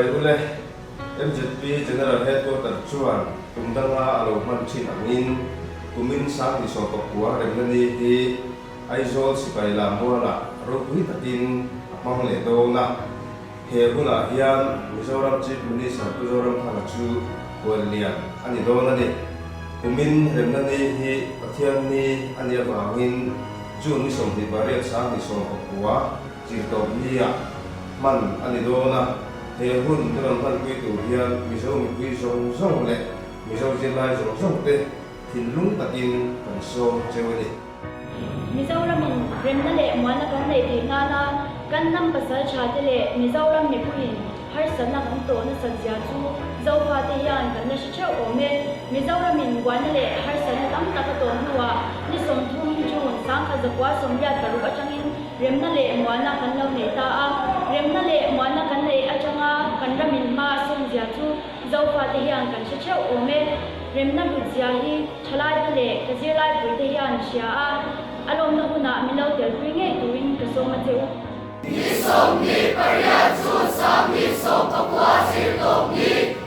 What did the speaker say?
Chibai ule, MZP General Headquarter chuan kum danga a lo hman thin angin kumin 2019 remna ni hi Aizawl sipai lammualah ropui takin a hmang leh dawn a. He hunah hian Mizoram Chief Minister Pu Zoramthanga chu huallian a ni dawn a ni. Kumin remna ni hi Pathian ni a nih avangin June ni 28 2019 Chirtawp nia hman a ni dawn a. He hun i rawn hmanpui tur hian Mizo mipui zawng zawng leh Mizo zirlai zawng zawng te thinlung takin kan sawm cheu a ni. Mizoramin remna leh muanna kan neih theih nana kan hnam pasal tha te leh Mizoram mipuiin harsatna kan tawh nasat zia chu Zofate hian kan la hre theuh awm e. Mizoramin buaina leh harsatna tam tak a tawh hnuah ni 30 June 1986 atangin remna leh muanna kan lo nei ta a. Remna leh muanna kan neih atanga kan ramin hma a sawn zia chu Zofate hian kan hre theuh awm e. Remna hlut zia hi Thalaite leh ka zirlaipuite hian hria a, a lawmna hunah min lo telpui ngei turin ka sawm a che u. Ni 28 chu 2019 zir tawp ni.